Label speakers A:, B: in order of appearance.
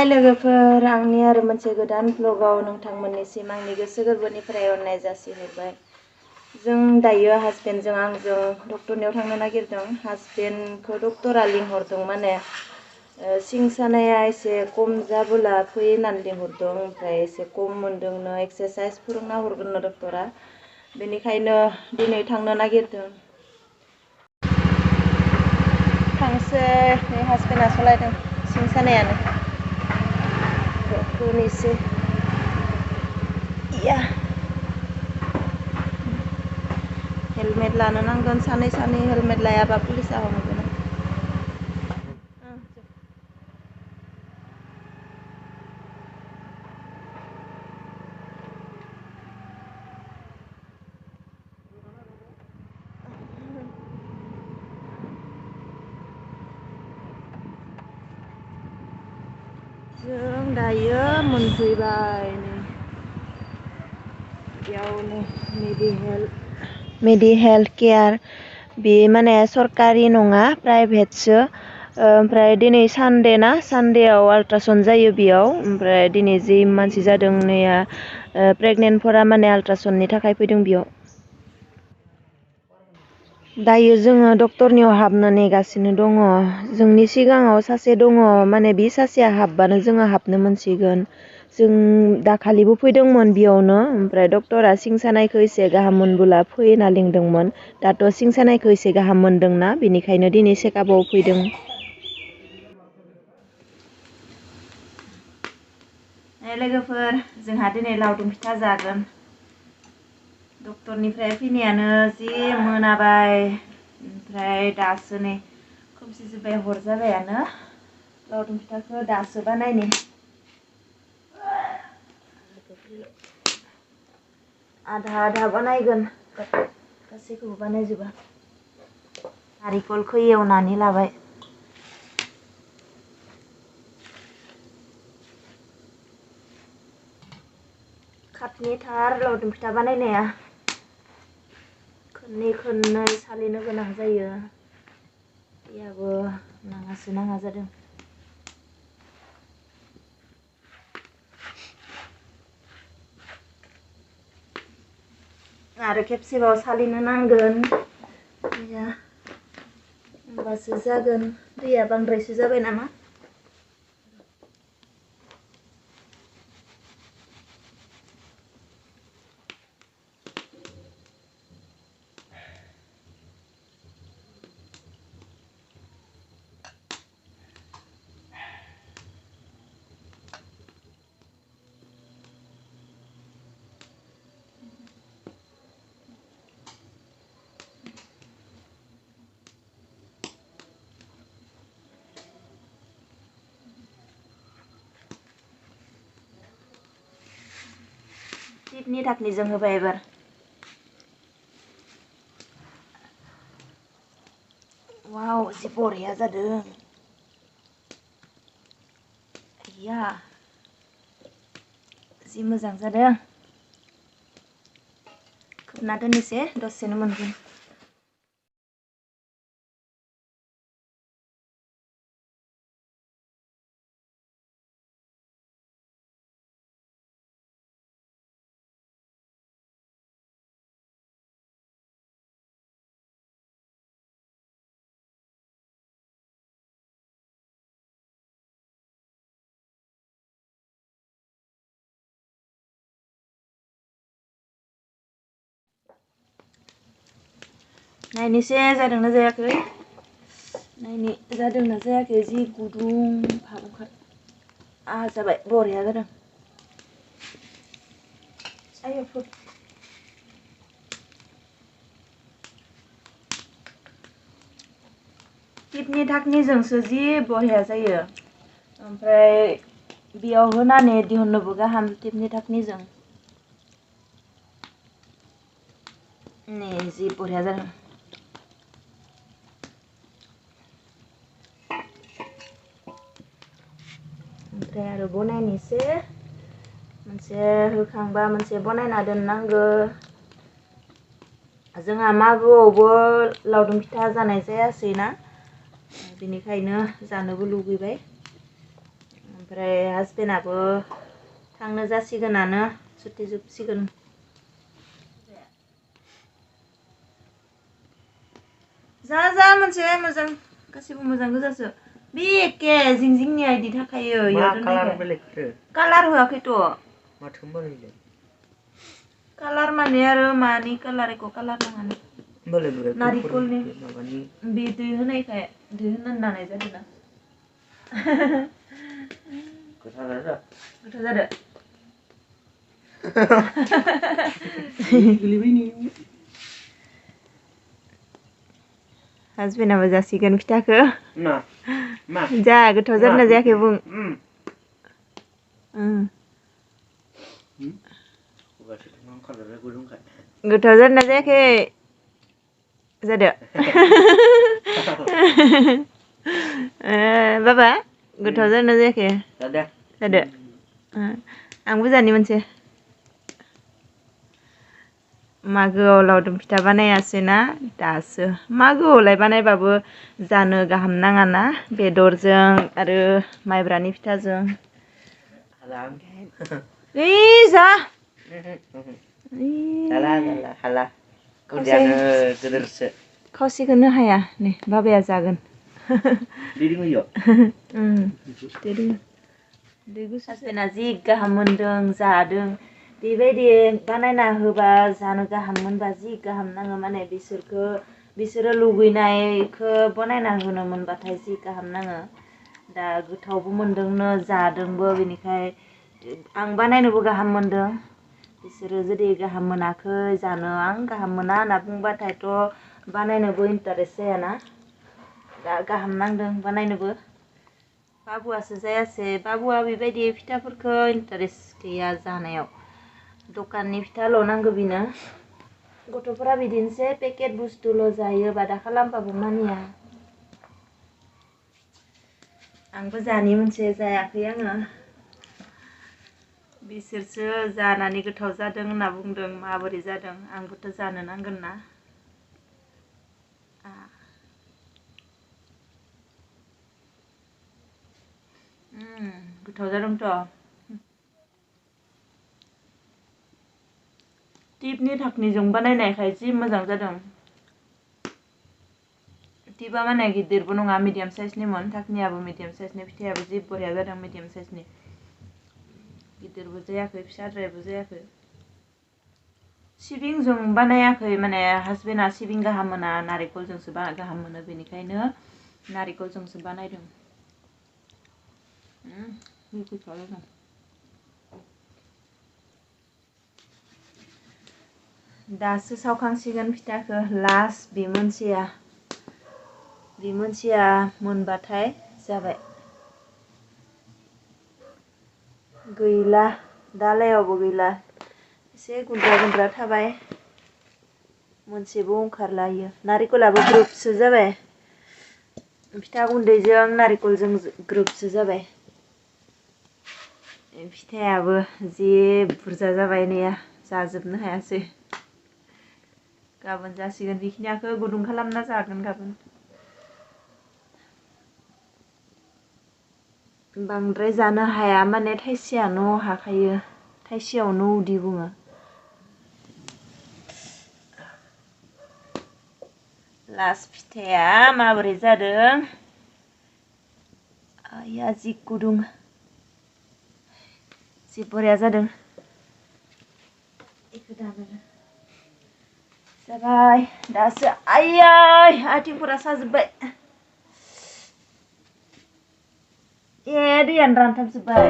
A: हाय लोगोफोर, आंनि आरो मोनसे गोदान ब्लगाव नोंथांमोननिसिम आंनि गोसो गोरबोनिफ्राय अननाय जासिहरबाय। जों दायो हासबेन्डजों आंजों डक्टरनियाव थांनो नागिरदों। हासबेन्डखौ डक्टरा लिंहरदों, माने सिं सानाया एसे खम जाबोला फै होननानै लिंहरदों। ओमफ्राय एसे खम मोनदोंनो एक्सारसाइज फोरोंना हरगोननो डक्टरा। बेनिखायनो दिनै थांनो नागिरदों। थांसै, नै हासबेन्डआ सालायदों सिं सानायानो। होनोसै या हेलमेट लानो नांगोन, सानै हेलमेट लायाबा पुलिसा हमगोन। जों दायो मोनफैबाय नै बेयावनो मेडि हेल्थ केयार। बे माने सरकारि नङा, प्राइभेटसो। ओमफ्राय दिनै सानडे ना, सानडेआव आल्ट्रासाउन्ड जायो बेयाव। ओमफ्राय दिनै जि मानसि जादों नैया प्रेगनेन्टफोरा माने आल्ट्रासाउन्डनि थाखाय फैदों बेयाव। दायो जोङो डक्टरनियाव हाबनो नेगासिनो दङ। जोंनि सिगाङाव सासे दङ, माने बे सासेया हाबबानो जोङो हाबनो मोनसिगोन। जों दाखालिबो फैदोंमोन बेयावनो, ओमफ्राय डक्टरा सिं सानायखौ एसे गाहाम मोनबोला फै होनना लिंदोंमोन। दाथ' सिं सानायखौ एसे गाहाम मोनदोंना, बेनिखायनो दिनै चेकआपआव फैदों। लोगोफोर, जोंहा दिनै लावदुम फिथा जागोन। डक्टरनिफ्राय फैनायानो जि मोनाबाय, ओमफ्राय दासो नै खोमसिजोब्बाय, हर जाबायानो। लावदुम फिथाखौ दासो बानायनि। आधा बानायगोन, गासैखौबो बानायजोबा। नारिखलखौ एवनानै लाबाय। खाथनि थार लावदुम फिथा बानायनाया, खननै सालिनो गोनां जायो। दैयाबो नाङासो नाङा जादों। आरो खेबसेबाव सालिनो नांगोन, होमबासो जागोन। दैया बांद्रायसो जाबाय नामा? टिपनि धाकनिजों होबाय एबार। वाव, जि बरिया जादों। या जि मोजां जादों। खोबना दोननोसै, दसेनो मोनगोन। नायनोसै जादोंना जायाखै, नायनि जादोंना जायाखै। जि गुदुं भाब ओंखार जाबाय, बरिया जादों। आयौ टिपनि धाकनिजोंसो जि बरिया जायो। ओमफ्राय बेयाव होनानै दिहुननोबो गाहाम, टिपनि धाकनिजों। नै जि बरिया जादों। ओमफ्राय आरो बनायनोसै, मोनसे होखांबा मोनसे बनायना दोननांगो। जोंहा मागोआवबो लावदुम फिथा जानाय जायासैना, बेनिखायनो जानोबो लुगैबाय। ओमफ्राय हासबेन्डआबो थांनो जासिगोनानो सुटि जोबसिगोन जा मोनसे मोजां गासिबो मोजां गोजासो बे एखे जिं जिंनि आइदि थाखायो कालार होआखैथ'
B: माथो होनबालाय
A: कालार माने आरो मानि कालार एखौ कालार नाङानो नारिकलनि बे दै होनायखाय दै होनानै जादों ना गोथाव जादो हासबेन्डआबो जासिगोन फिथाखौ जा गोथाव जादोंना जायाखै बुं गोथाव जादोंना जायाखै जादो बाबा गोथाव जादोंना जायाखै जादो आंबो जानि मोनसे मागोआव लावदुम फिथा बानायासै ना दासो मागोआवलाय बानायबाबो जानो गाहाम नाङाना बेदरजों आरो माइब्रानि फिथाजों जा खावसेखौनो हाया नै बाबाया जागोन हासबेन्डआ जि गाहाम मोनदों जादों बेबायदि बानायना होबा जानो गाहाम मोनबा जि गाहाम नाङो माने बिसोरो लुगैनायखौ बानायना होनो मोनबाथाय जि गाहाम नाङो दा गोथावबो मोनदोंनो जादोंबो बेनिखाय आं बानायनोबो गाहाम मोनदों बिसोरो जुदि गाहाम मोनाखै जानो आं गाहाम मोना होनना बुंबाथायथ' बानायनोबो इन्टारेस्ट जायाना दा गाहाम नांदों बानायनोबो बाबुआसो जायासै बाबुआ बेबायदि फिथाफोरखौ इन्टारेस्ट गैया जानायाव दखाननि फिथाल' नांगौ बिनो गथ'फोरा बिदिनोसै पेकेट बुस्थुल' जायो बादा खालामबाबो मानिया आंबो जानि मोनसे जायाखै आङो बिसोरसो जानानै गोथाव जादों होनना बुंदों माबोरै जादों आंबोथ' जानो नांगोन ना गोथाव जादोंथ' टिपनि धाकनिजों बानायनायखाय जि मोजां जादों टिपा माने गिदिरबो नङा मिडियाम साइजनिमोन धाकनियाबो मिडियाम साइजनि फिथायाबो जि बरिया जादों मिडियाम साइजनि गिदिरबो जायाखै फिसाद्रायबो जायाखै सिबिंजों बानायाखै माने हासबेन्डआ सिबिं गाहाम मोना नारेंखलजोंसो गाहाम मोनो बेनिखायनो नारेंखलजोंसो बानायदों गोथाव जादों दासो सावखांसिगोन फिथाखौ लास्ट बे मोनसेया मोनबाथाय जाबाय गैला दालायावबो गैला एसे गुन्द्रा थाबाय मोनसेबो ओंखारला इयो नारिकलाबो ग्रोबसो जाबाय फिथा गुन्दैजों नारिकलजों ग्रोबसो जाबाय फिथायाबो जि बुरजा जाबाय नै जाजोबनो हायासै गाबोन जासिगोन बेखिनियाखौ गुदुं खालामना जागोन गाबोन बांद्राय जानो हाया माने थाइसेयानो हाखायो थाइसेयावनो उदै बुङो लास्ट फिथाया माबोरै जादों आइया जि गुदुं जि बरिया जादों जाबाय दासो आइयै आथिंफोरा साजोब्बाय दैयानो रानथाबजोब्बाय